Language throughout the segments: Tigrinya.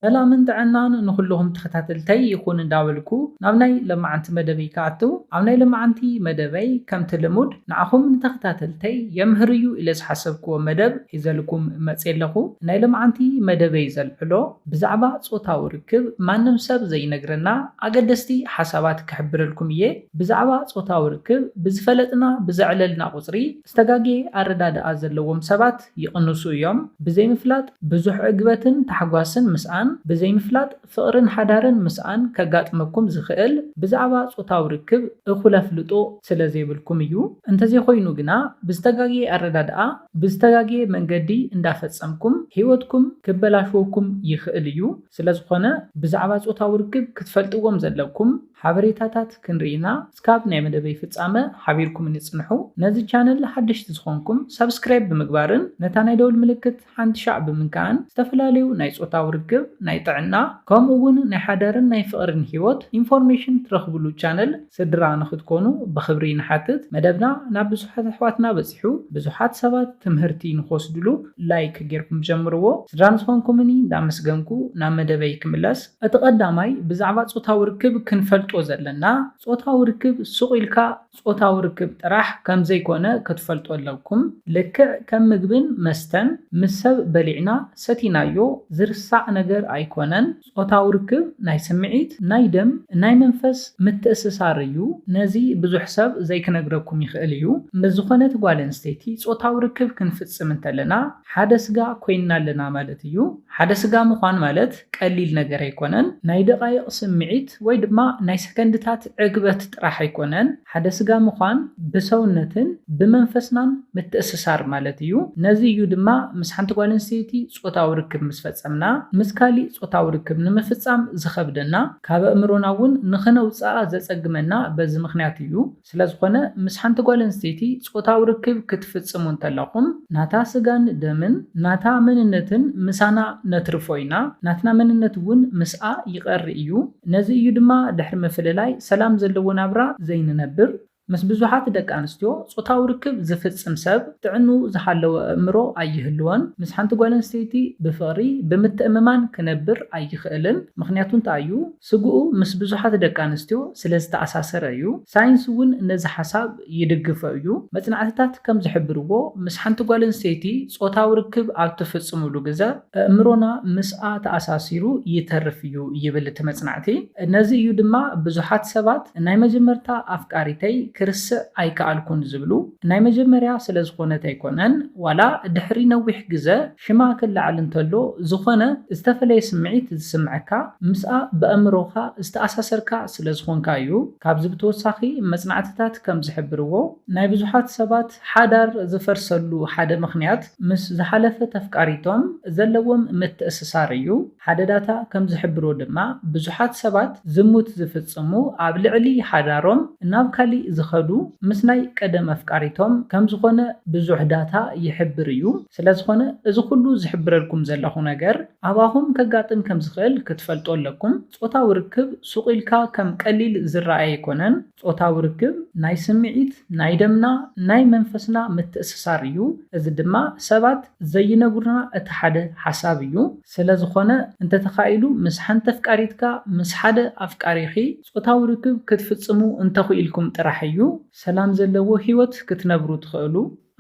ሰላምን ጥዕናን ንኹልኹም ተኸታተልተይ ይኹን እንዳበልኩ ናብ ናይ ለማዓንቲ መደበይ ክኣትው፣ ኣብ ናይ ለማዓንቲ መደበይ ከምቲ ልሙድ ንዓኹም ንተኸታተልተይ የምህርዩ ኢለ ዝሓሰብክዎ መደብ ሒዘልኩም መፅየ ኣለኹ። ናይ ለማዓንቲ መደበይ ዘልዕሎ ብዛዕባ ጾታዊ ርክብ ማንም ሰብ ዘይነግረና ኣገደስቲ ሓሳባት ክሕብረልኩም እየ። ብዛዕባ ጾታዊ ርክብ ብዝፈለጥና ብዘዕለልና ቁፅሪ ዝተጋግየ ኣረዳድኣ ዘለዎም ሰባት ይቕንሱ እዮም። ብዘይምፍላጥ ብዙሕ ዕግበትን ታሕጓስን ምስኣን፣ ብዘይምፍላጥ ፍቕርን ሓዳርን ምስኣን ከጋጥመኩም ዝኽእል ብዛዕባ ጾታዊ ርክብ እኹል ኣፍልጦ ስለ ዘይብልኩም እዩ። እንተዘይኮይኑ ግና ብዝተጋግየ ኣረዳድኣ ብዝተጋግየ መንገዲ እንዳፈጸምኩም ህይወትኩም ክበላሽወኩም ይኽእል እዩ። ስለ ዝኾነ ብዛዕባ ጾታዊ ርክብ ክትፈልጥዎም ዘለኩም ሓበሬታታት ክንርኢ ኢና። እስካብ ናይ መደበይ ፍጻመ ሓቢርኩምኒ ጽንሑ። ነዚ ቻነል ሓደሽቲ ዝኾንኩም ሳብስክራይብ ብምግባርን ነታ ናይ ደውል ምልክት ሓንቲ ሻዕ ብምንካእን ዝተፈላለዩ ናይ ጾታዊ ርክብ፣ ናይ ጥዕና ከምኡ እውን ናይ ሓዳርን ናይ ፍቕርን ህይወት ኢንፎርሜሽን ትረኽብሉ ቻነል ስድራ ንኽትኮኑ ብኽብሪ ንሓትት። መደብና ናብ ብዙሓት ኣሕዋትና በጺሑ ብዙሓት ሰባት ትምህርቲ ንክወስድሉ ላይክ ጌርኩም ጀምርዎ። ስድራ ንዝኾንኩምኒ እንዳመስገንኩ ናብ መደበይ ክምለስ። እቲ ቀዳማይ ብዛዕባ ጾታዊ ርክብ ክንፈልጦ ዘለና፣ ጾታዊ ርክብ ሱቕ ኢልካ ጾታዊ ርክብ ጥራሕ ከም ዘይኮነ ክትፈልጡ ኣለኩም። ልክዕ ከም ምግብን መስተን ምስ ሰብ በሊዕና ሰቲናዮ ዝርሳዕ ነገር ኣይኮነን። ጾታዊ ርክብ ናይ ስምዒት፣ ናይ ደም፣ ናይ መንፈስ ምትእስሳር እዩ። ነዚ ብዙሕ ሰብ ዘይክነግረኩም ይኽእል እዩ። ምስ ዝኾነት ጓል ኣንስተይቲ ጾታዊ ርክብ ክንፍጽም እንተለና ሓደ ስጋ ኮይንና ኣለና ማለት እዩ። ሓደ ስጋ ምዃን ማለት ቀሊል ነገር ኣይኮነን። ናይ ደቓይቕ ስምዒት ወይ ድማ ናይ ሰከንድታት ዕግበት ጥራሕ ኣይኮነን። ሓደ ስጋ ምዃን ብሰውነትን ብመንፈስናን ምትእስሳር ማለት እዩ። ነዚ እዩ ድማ ምስ ሓንቲ ጓል ኣንስተይቲ ጾታዊ ርክብ ምስ ፈጸምና ምስ ካሊእ ጾታዊ ርክብ ንምፍጻም ዝኸብደና፣ ካብ ኣእምሮና እውን ንኽነውጽኣ ዘጸግመና በዚ ምኽንያት እዩ። ስለ ዝኾነ ምስ ሓንቲ ጓል ኣንስተይቲ ጾታዊ ርክብ ክትፍጽሙ እንተለኹም ናታ ስጋን ደምን ናታ መንነትን ምሳና ነትርፎ ኢና። ናትና መንነት እውን ምስኣ ይቐሪ እዩ። ነዚ እዩ ድማ ድሕሪ ምፍልላይ ሰላም ዘለዎ ናብራ ዘይንነብር። ምስ ብዙሓት ደቂ ኣንስትዮ ጾታዊ ርክብ ዝፍጽም ሰብ ጥዕንኡ ዝሓለወ ኣእምሮ ኣይህልዎን። ምስ ሓንቲ ጓል ኣንስተይቲ ብፍቕሪ፣ ብምትእምማን ክነብር ኣይኽእልን። ምኽንያቱ እንታይ እዩ? ስግኡ ምስ ብዙሓት ደቂ ኣንስትዮ ስለ ዝተኣሳሰረ እዩ። ሳይንስ እውን ነዚ ሓሳብ ይድግፎ እዩ። መጽናዕትታት ከም ዝሕብርዎ ምስ ሓንቲ ጓል ኣንስተይቲ ጾታዊ ርክብ ኣብ ትፍጽምሉ ግዘ ኣእምሮና ምስኣ ተኣሳሲሩ ይተርፍ እዩ ይብል እቲ መጽናዕቲ። ነዚ እዩ ድማ ብዙሓት ሰባት ናይ መጀመርታ ኣፍቃሪተይ ክርስዕ ኣይከኣልኩን ዝብሉ። ናይ መጀመርያ ስለ ዝኾነት ኣይኮነን፣ ዋላ ድሕሪ ነዊሕ ግዘ ሽማ ክለዓል እንተሎ ዝኾነ ዝተፈለየ ስምዒት ዝስምዐካ ምስኣ ብኣእምሮኻ ዝተኣሳሰርካ ስለ ዝኾንካ እዩ። ካብዚ ብተወሳኺ መጽናዕትታት ከም ዝሕብርዎ ናይ ብዙሓት ሰባት ሓዳር ዝፈርሰሉ ሓደ ምኽንያት ምስ ዝሓለፈት ኣፍቃሪቶም ዘለዎም ምትእስሳር እዩ። ሓደ ዳታ ከም ዝሕብሮ ድማ ብዙሓት ሰባት ዝሙት ዝፍጽሙ ኣብ ልዕሊ ሓዳሮም ናብ ካሊእ ዝኸዱ ምስ ናይ ቀደም ኣፍቃሪቶም ከም ዝኾነ ብዙሕ ዳታ ይሕብር እዩ። ስለ ዝኾነ እዚ ኩሉ ዝሕብረልኩም ዘለኹ ነገር ኣባኹም ከጋጥም ከም ዝኽእል ክትፈልጡ ኣለኩም። ጾታዊ ርክብ ሱቕ ኢልካ ከም ቀሊል ዝረኣይ ኣይኮነን። ጾታዊ ርክብ ናይ ስምዒት፣ ናይ ደምና፣ ናይ መንፈስና ምትእስሳር እዩ። እዚ ድማ ሰባት ዘይነግሩና እቲ ሓደ ሓሳብ እዩ። ስለ ዝኾነ እንተተኻኢሉ ምስ ሓንቲ ኣፍቃሪትካ፣ ምስ ሓደ ኣፍቃሪኺ ጾታዊ ርክብ ክትፍጽሙ እንተኽኢልኩም ጥራሕ እዩ ሰላም ዘለዎ ህይወት ክትነብሩ ትኽእሉ።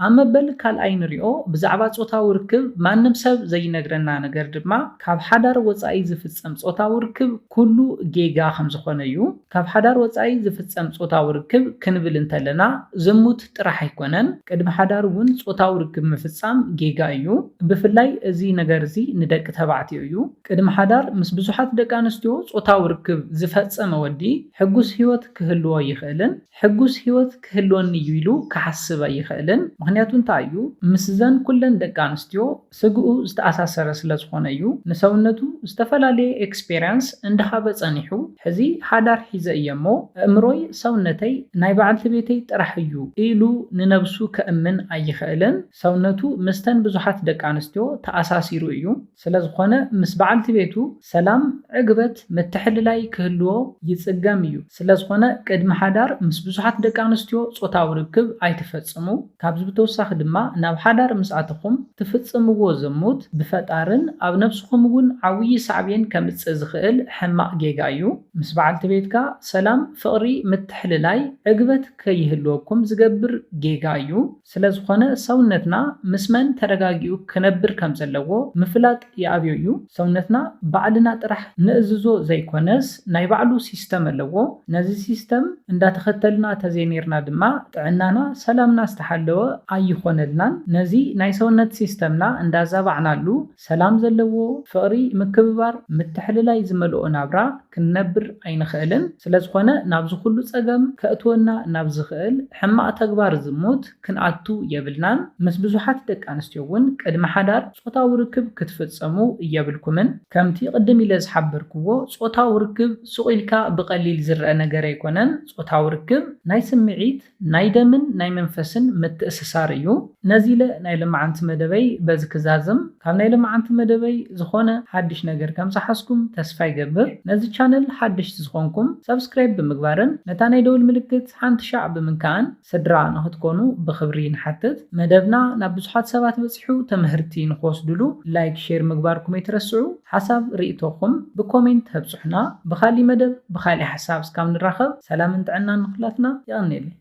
ኣብ መበል ካልኣይ ንሪኦ ብዛዕባ ጾታዊ ርክብ ማንም ሰብ ዘይነግረና ነገር ድማ ካብ ሓዳር ወጻኢ ዝፍጸም ጾታዊ ርክብ ኩሉ ጌጋ ከም ዝኾነ እዩ። ካብ ሓዳር ወጻኢ ዝፍጸም ጾታዊ ርክብ ክንብል እንተለና ዝሙት ጥራሕ ኣይኮነን። ቅድሚ ሓዳር እውን ጾታዊ ርክብ ምፍጻም ጌጋ እዩ። ብፍላይ እዚ ነገር እዚ ንደቂ ተባዕትዮ እዩ። ቅድሚ ሓዳር ምስ ብዙሓት ደቂ ኣንስትዮ ጾታዊ ርክብ ዝፈጸመ ወዲ ሕጉስ ህይወት ክህልዎ ኣይኽእልን። ሕጉስ ህይወት ክህልወኒ እዩ ኢሉ ክሓስብ ኣይኽእልን። ምኽንያቱ እንታይ እዩ? ምስዘን ኩለን ደቂ ኣንስትዮ ስግኡ ዝተኣሳሰረ ስለ ዝኾነ እዩ። ንሰውነቱ ዝተፈላለየ ኤክስፔሪያንስ እንዳሃበ ጸኒሑ፣ ሕዚ ሓዳር ሒዘ እየ እሞ ኣእምሮይ፣ ሰውነተይ ናይ በዓልቲ ቤተይ ጥራሕ እዩ ኢሉ ንነብሱ ከእምን ኣይኽእልን። ሰውነቱ ምስተን ብዙሓት ደቂ ኣንስትዮ ተኣሳሲሩ እዩ። ስለ ዝኾነ ምስ በዓልቲ ቤቱ ሰላም፣ ዕግበት፣ ምትሕልላይ ክህልዎ ይጽገም እዩ። ስለ ዝኾነ ቅድሚ ሓዳር ምስ ብዙሓት ደቂ ኣንስትዮ ጾታዊ ርክብ ኣይትፈጽሙ። ካብዚ ብተወሳኺ ድማ ናብ ሓዳር ምስ ኣተኹም ትፍጽምዎ ዝሙት ብፈጣርን ኣብ ነብስኹም እውን ዓብዪ ሳዕቤን ከምጽእ ዝኽእል ሕማቕ ጌጋ እዩ። ምስ በዓልቲ ቤትካ ሰላም፣ ፍቕሪ፣ ምትሕልላይ፣ ዕግበት ከይህልወኩም ዝገብር ጌጋ እዩ። ስለ ዝኾነ ሰውነትና ምስ መን ተረጋጊኡ ክነብር ከም ዘለዎ ምፍላጥ ይኣብዮ እዩ። ሰውነትና ባዕልና ጥራሕ ንእዝዞ ዘይኮነስ ናይ ባዕሉ ሲስተም ኣለዎ። ነዚ ሲስተም እንዳተኸተልና ተዘይኔርና ድማ ጥዕናና ሰላምና ዝተሓለወ ኣይኾነልናን። ነዚ ናይ ሰውነት ሲስተምና እንዳዛባዕናሉ ሰላም ዘለዎ ፍቕሪ፣ ምክብባር፣ ምትሕልላይ ዝመልኦ ናብራ ክንነብር ኣይንኽእልን። ስለ ዝኾነ ናብዚ ኩሉ ጸገም ከእትወና ናብ ዝኽእል ሕማቕ ተግባር ዝሙት ክንኣቱ የብልናን። ምስ ብዙሓት ደቂ ኣንስትዮ እውን ቅድሚ ሓዳር ጾታዊ ርክብ ክትፍጸሙ የብልኩምን። ከምቲ ቅድም ኢለ ዝሓበርክዎ ጾታዊ ርክብ ሱቕ ኢልካ ብቐሊል ዝረአ ነገር ኣይኮነን። ጾታዊ ርክብ ናይ ስምዒት፣ ናይ ደምን ናይ መንፈስን ምትእስሳር እዩ። ነዚ ኢለ ናይ ልማዓንቲ መደበይ በዚ ክዛዝም። ካብ ናይ ልማዓንቲ መደበይ ዝኾነ ሓድሽ ነገር ከም ዝሓዝኩም ተስፋ ይገብር። ነዚ ቻነል ሓደሽቲ ዝኾንኩም ሰብስክራይብ ብምግባርን ነታ ናይ ደውል ምልክት ሓንቲ ሻዕ ብምንካእን ስድራ ንኽትኮኑ ብኽብሪ ንሓትት። መደብና ናብ ብዙሓት ሰባት በጺሑ ትምህርቲ ንኽወስድሉ ላይክ፣ ሼር ምግባርኩም ኣይትረስዑ። ሓሳብ ርእይቶኹም ብኮሜንት ተብጽሑና። ብኻሊእ መደብ ብኻሊእ ሓሳብ እስካብ ንራኸብ ሰላምን ጥዕናን ንኹላትና። የቐንየለይ።